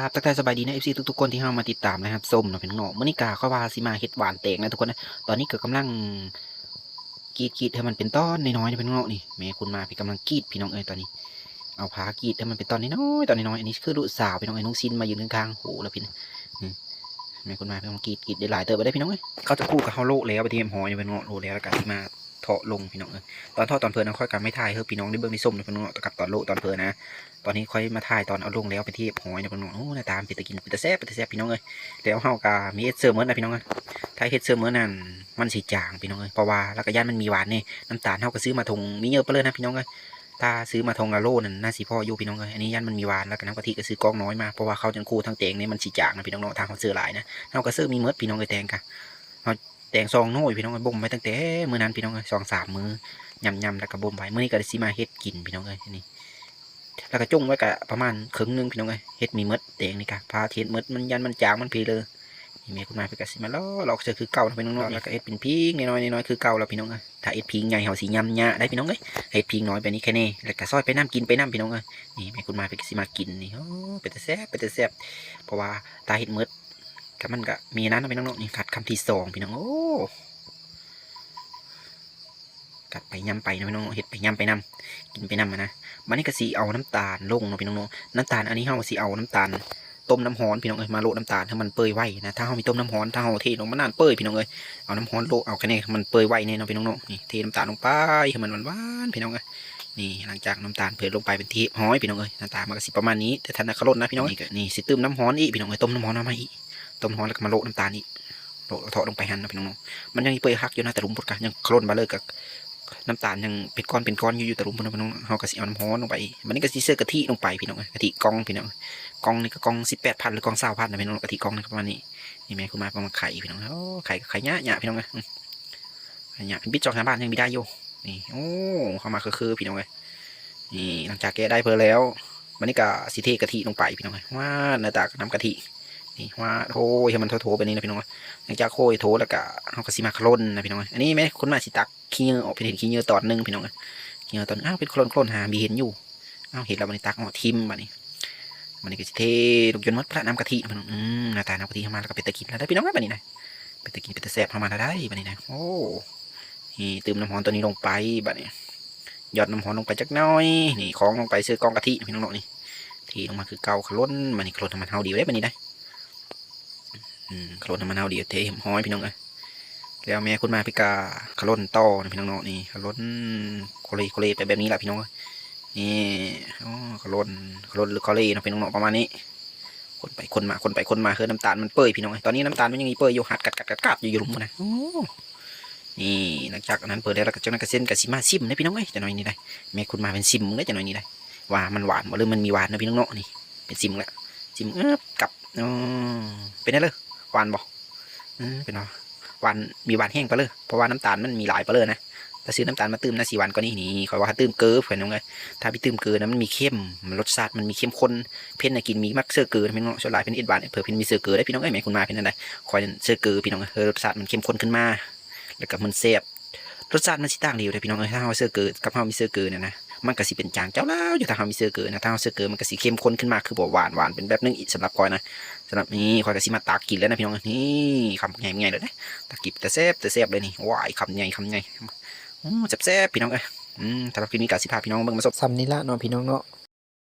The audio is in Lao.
ຄັບ ທັກທາຍສະບາຍດີນະ ເອັຟຊີ ທຸກໆຄົນທີ່ເຂົ້າມາຕິດຕາມ ແລະ ຮັບຊົມເນາະ ພີ່ນ້ອງເນາະ. ມື້ນີ້ກະເຂົາວ່າຊິມາເຮັດຫວ່ານແຕງນະ ທຸກຄົນນະ. ຕອນນີ້ກະກຳລັງ ກຣີດໆໃຫ້ມັນເປັນຕອນນ້ອຍໆນະ ພີ່ນ້ອງເນາະ. ນີ້ແມ່ຄຸນມາເພິ່ນກຳລັງກຣີດ ພີ່ນ້ອງເອີຍ. ຕອນນີ້ເອົາຜ້າກຣີດໃຫ້ມັນເປັນຕອນນ້ອຍໆ ຕອນນ້ອຍໆ. ອັນນີ້ຄືລູກສາວ ພີ່ນ້ອງເອີຍ. ນຸ່ງສິ້ນມາຢືນຂ້າງໆ ໂຫ ລະພີ່ ແມ່ຄຸນມາເພິ່ນກຣີດໆໄດ້ຫຼາຍເຕີບແລ້ວ ພີ່ນ້ອງເອີຍ. ເຂົາຈະຄູ່ກັບເຮົາໂລະແລ້ວເປັນທີ່ຮຽບຮ້ອຍນະ ພີ່ນ້ອງເນາະ. ໂລະແລ້ວ ແລ້ວກະຊິມາເທາະລົງ ພີ່ນ້ອງເອີຍ. ຕອນເທາະຕອນເພີນນະ ຂ້ອຍກະມາຖ່າຍໃຫ້ພີ່ນ້ອງໄດ້ເບິ່ງໄດ້ຊົມນະ ພີ່ນ້ອງເນາະ ກັບຕອນໂລະຕອນເພີນນະ. ຕອນນີ້ຂ້ອຍມາຖ່າຍຕອນເອົາລົງແລ້ວເປັນທີ່ຮຽບຮ້ອຍນະ ພີ່ນ້ອງ. ໂອ້ ໜ້າຕາມັນເປັນຕາກິນ ເປັນຕາແຊບ ເປັນຕາແຊບ ພີ່ນ້ອງເອີຍ. ແລ້ວເຮົາກະມີເຮັດເຊີເໝິດນະ ພີ່ນ້ອງເອີຍ. ຖ້າເຮັດເຊີເໝິດນັ້ນ ມັນຊິຈາງ ພີ່ນ້ອງເອີຍ. ເພາະວ່າລະກະຢ້ານມັນມີຫວານແດ່. ນ້ຳຕານເຮົາກະຊື້ມາຖົງມີເຍີະໄປເລີຍນະ ພີ່ນ້ອງເອີຍ. ຖ້າຊື້ມາຖົງລະໂລນັ້ນ ໜ້າຊິພໍຢູ່ ພີ່ນ້ອງເອີຍ. ອັນນີ້ຢ້ານມັນມີຫວານ ລະກະນ້ຳກະທິກະຊື້ກ້ອງນ້ອຍມາ ເພາະວ່າເຮົາຈັ່ງຄູ່ທັງແຕງນີ້ມັນຊິຈາງນະ ພີ່ນ້ອງເນາະ. ຖ້າເຮົາຊື້ຫຼາຍນະ ເຮົາກະຊື້ມີເໝິດ ພີ່ນ້ອງເອີຍ. ແຕງກະ ເຮົາແຕງສອງໜ່ວຍ ພີ່ນ້ອງເອີຍ. ບົ່ມໄວ້ຕັ້ງແຕ່ມື້ນັ້ນ ພີ່ນ້ອງເອີຍ ສອງສາມມື້ ຫຍ້ຳໆ ລະກະບົ່ມໄວ້. ມື້ນີ້ກະຊິມາເຮັດກິນ ພີ່ນ້ອງເອີຍ. ນີ້ ລະກະຈົ່ງໄວ້ກະປະມານເຄິ່ງໜຶ່ງ ພີ່ນ້ອງເອີຍ. ເຮັດມີເໝິດ ແຕງນີ້ກະ ພາເຮັດເໝິດ ມັນຢ້ານມັນຈາງ ມັນເພເລີ. ນີ້ແມ່ຄຸນມາເພິ່ນກະຊິມາເລາະໆ ເຊີຄືເກົ່ານະ ພີ່ນ້ອງເນາະ. ລະກະເຮັດເປັນພີ້ງນ້ອຍໆ ຄືເກົ່າລະ ພີ່ນ້ອງເອີຍ. ຖ້າເຮັດພີ້ງໃຫຍ່ເຮົາຊິຫຍ້ຳຍາກໄດ໋ ພີ່ນ້ອງເອີຍ. ເຮັດພີ້ງນ້ອຍໄປນີ້ແຄ່ນີ້ ລະກະຊອຍໄປນຳ ກິນໄປນຳ ພີ່ນ້ອງເອີຍ. ນີ້ແມ່ຄຸນມາເພິ່ນກະຊິມາກິນນີ້ ໂອ້ ເປັນຕາແຊບ ເປັນຕາແຊບ. ເພາະວ່າຖ້າເຮັດເໝິດ ກະມັນກະມີອັນນັ້ນເນາະ ພີ່ນ້ອງເນາະ. ນີ້ກັດຄຳທີສອງ ພີ່ນ້ອງ. ໂອ້ ກັດໄປຫຍ້ຳໄປເນາະ ພີ່ນ້ອງເນາະ. ເຮັດໄປຫຍ້ຳໄປນຳ ກິນໄປນຳຫັ້ນນະ. ບາດນີ້ກະຊິເອົານ້ຳຕານລົງເນາະ ພີ່ນ້ອງເນາະ. ນ້ຳຕານອັນນີ້ເຮົາຊິເອົານ້ຳຕານຕົ້ມນ້ຳຮ້ອນ ພີ່ນ້ອງເອີຍ ມາໂລະນ້ຳຕານໃຫ້ມັນເປີ່ຍໄວນະ. ຖ້າເຮົາມີຕົ້ມນ້ຳຮ້ອນ ຖ້າເຮົາເທລົງມານັ້ນເປີ່ຍ ພີ່ນ້ອງເອີຍ. ເອົານ້ຳຮ້ອນໂລະ ເອົາແຄ່ນີ້ໃຫ້ມັນເປີ່ຍໄວແນ່ເນາະ ພີ່ນ້ອງເນາະ. ນີ້ເທນ້ຳຕານລົງໄປໃຫ້ມັນຫວານໆ ພີ່ນ້ອງເອີຍ. ນີ້ ຫຼັງຈາກນ້ຳຕານເປີ່ຍລົງໄປເປັນທີ່ຮຽບຮ້ອຍ ພີ່ນ້ອງເອີຍ. ໜ້າຕາມັນກະຊິປະມານນີ້ ແຕ່ທັນນະຄະຫຼົ່ນນະ ພີ່ນ້ອງ. ນີ້ກະ ນີ້ຊິຕື່ມນ້ຳຮ້ອນອີກ ພີ່ນ້ອງເອີຍ. ຕົ້ມນ້ຳຮ້ອນເອົາມາອີກ ຕົ້ມຮ້ອນລະກະມາໂລະນ້ຳຕານອີກ ໂລະເທາະລົງໄປຫັ້ນນະ ພີ່ນ້ອງເນາະ. ມັນຍັງເປີ່ຍຄັກຢູ່ນະ ຕະລຸມພຸ້ນກະຍັງຄະຫຼົ່ນມາເລີຍ ກະນ້ຳຕານຍັງເປັນກ້ອນເປັນກ້ອນຢູ່ ຢູ່ຕະລຸມພຸ້ນນະ ພີ່ນ້ອງ. ເຮົາກະຊິເອົານ້ຳຮ້ອນລົງໄປອີກ. ບາດນີ້ກະຊິໃສ່ກະທິລົງໄປ ພີ່ນ້ອງເອີຍ. ກະທິກ່ອງ ພີ່ນ້ອງ ກ່ອງນີ້ກະກ່ອງສິບແປດພັນ ຫຼືກ່ອງຊາວພັນນະ ພີ່ນ້ອງ. ກະທິກ່ອງນີ້ກະປະມານນີ້. ນີ້ແມ່ຄຸນມາເພິ່ນມາໄຂ ພີ່ນ້ອງ. ໂອ້ ໄຂກະໄຂຍາກໆ ພີ່ນ້ອງເອີຍ. ອືມ ໄຂຍາກ ເປັນບິດສອງສາມບາດຍັງບິດໄດ້ຢູ່. ນີ້ ໂອ້ ເຂົ້າມາຄືໆ ພີ່ນ້ອງເອີຍ. ນີ້ ຫຼັງຈາກແກະໄດ້ເພິ່ນແລ້ວ ບາດນີ້ກະຊິເທກະທິລົງໄປ ພີ່ນ້ອງເອີຍ. ຫວາດ ໜ້າຕາກະນ້ຳກະທິ ນີ້ ຫວາດ ໂຮຍໃຫ້ມັນໂຖໆແບບນີ້ນະ ພີ່ນ້ອງ. ຫຼັງຈາກໂຮຍໂຖແລ້ວກະ ເຮົາກະຊິມາຄະຫຼົ່ນນະ ພີ່ນ້ອງເອີຍ. ອັນນີ້ແມ່ຄຸນມາຊິຕັກຂີ້ເຫຍື້ອອອກ ເພິ່ນເຫັນຂີ້ເຫຍື້ອຕອນໜຶ່ງ ພີ່ນ້ອງເອີຍ. ຂີ້ເຫຍື້ອຕອນ ອ້າວ ເປັນຄະຫຼົ່ນໆ ຫາມີເຫັນຢູ່. ເອົາ ເຫັນແລ້ວ ບາດນີ້ຕັກເອົາຖິ້ມ ບາດນີ້. ບາດນີ້ກະຊິເທລົງຈົນໝົດພະ ນ້ຳກະທິ ພີ່ນ້ອງ. ອືມ ໜ້າຕານ້ຳກະທິເຂົ້າມາແລ້ວກະເປັນຕາກິນແລ້ວເດ້ ພີ່ນ້ອງເອີຍ. ບາດນີ້ນະ ເປັນຕາກິນເປັນຕາແຊບເຂົ້າມາແລ້ວໄດ໋ ບາດນີ້ນະ. ໂອ້ ນີ້ ຕື່ມນ້ຳຮ້ອນໂຕນີ້ລົງໄປ ບາດນີ້ ຢອດນ້ຳຮ້ອນລົງໄປຈັກໜ້ອຍ. ນີ້ ຄອງລົງໄປ ເຊີກອງກະທິ ພີ່ນ້ອງເນາະ. ນີ້ ເທລົງມາຄືເກົ່າ ຄະຫຼົ່ນ ບາດນີ້ຄະຫຼົ່ນໃຫ້ມັນເຮົາດຽວເດ້ ບາດນີ້ໄດ໋. ອືມ ຄະຫຼົ່ນໃຫ້ມັນເຮົາດຽວ ເທໃຫ້ມັນຮ້ອຍ ພີ່ນ້ອງເອີຍ. ແລ້ວແມ່ຄຸນມາເພິ່ນກະຄະຫຼົ່ນຕໍ່ນະ ພີ່ນ້ອງເນາະ. ນີ້ ຄະຫຼົ່ນ ໂຄເລໂຄເລໄປແບບນີ້ລະ ພີ່ນ້ອງເອີຍ. ນີ້ ໂອ້ ຄະຫຼົ່ນ ຄະຫຼົ່ນ ຫຼື ຄະເລເນາະ ພີ່ນ້ອງເນາະ ປະມານນີ້. ຄົນໄປຄົນມາ ຄົນໄປຄົນມາ ເຮີ້ ນ້ຳຕານມັນເປີ່ຍ ພີ່ນ້ອງເອີຍ. ຕອນນີ້ນ້ຳຕານມັນຍັງເປີ່ຍຢູ່ ຫັດກັດໆໆຢູ່ ຢູ່ລຸ່ມພຸ້ນນະ. ໂອ້ ນີ້ ຫຼັງຈາກອັນນັ້ນເປີ່ຍແລ້ວ ລະກະ ຈັກໜ້ອຍກະເຊັນກະຊິມາຊິມເດ້ ພີ່ນ້ອງເອີຍ. ຈັກໜ້ອຍນີ້ໄດ໋ ແມ່ຄຸນມາເພິ່ນຊິມເບິ່ງເດ້ ຈັກໜ້ອຍນີ້ໄດ໋ ວ່າມັນຫວານບໍ່ ຫຼືມັນມີຫວານເນາະ ພີ່ນ້ອງເນາະ. ນີ້ ເພິ່ນຊິມລະ ຊິມ ອຶບ ກັບ ເອີ ເປັນແນວໃດ ຫວານບໍ່? ເອີ ເປັນຫວານ ຫວານ ມີຫວານແຮງປະເລີ ເພາະວ່ານ້ຳຕານມັນມີຫຼາຍປະເລີນະ. ຖ້າຊື້ນ້ຳຕານມາຕື່ມ ໜ້າຊິຫວານກວ່ານີ້. ນີ້ ຂ້ອຍວ່າຖ້າຕື່ມເກີ ພີ່ນ້ອງເອີຍ. ຖ້າໄປຕື່ມເກີນະ ມັນມີເຄັມ ລົດຊາດມັນມີເຄັມຂຸ້ນ ເພັດນະ ກິນມີມັກເຊີເກີ ພີ່ນ້ອງເນາະ. ສ່ວນຫຼາຍເພິ່ນເຮັດຫວານ ເພິ່ນ ເພິ່ນມີເຊີເກີເດ້ ພີ່ນ້ອງເອີຍ. ແມ່ຄຸນມາເພິ່ນນັ້ນໄດ໋ ຂ້ອຍນັ້ນເຊີເກີ ພີ່ນ້ອງເອີຍ. ເອີ ລົດຊາດມັນເຂັ້ມຂຸ້ນຂຶ້ນມາ ແລ້ວກະມັນແຊບ ລົດຊາດມັນຊິຕ່າງດຽວເດ້ ພີ່ນ້ອງເອີຍ. ຖ້າເຮົາເຊີເກີກັບເຮົາມີເຊີເກີນັ້ນນະ ມັນກະຊິເປັນຈາງເຈົ້າລາວຢູ່. ຖ້າເຮົາມີເຊີເກີນະ ຖ້າເຮົາເຊີເກີມັນກະຊິເຂັ້ມຂຸ້ນຂຶ້ນມາ ຄືບໍ່ຫວານ ຫວານເປັນແບບໜຶ່ງອີກ ສຳລັບຂ້ອຍນະ. ສຳລັບນີ້ ຂ້ອຍກະຊິມາຕັກກິນແລ້ວນະ ພີ່ນ້ອງ. ນີ້ ຄຳໃຫຍ່ໆເລີຍເດ້ ຕັກກິນ ຕາແຊບ ຕາແຊບເລີຍນີ້. ວ້າຍ ຄຳໃຫຍ່ ຄຳໃຫຍ່ ໂອ້ ແຊບໆ ພີ່ນ້ອງເອີຍ. ອືມ ສຳລັບຄລິບນີ້ກະຊິພາພີ່ນ້ອງເບິ່ງມາຊົມຊ່ຳນີ້ລະເນາະ ພີ່ນ້ອງເນາະ.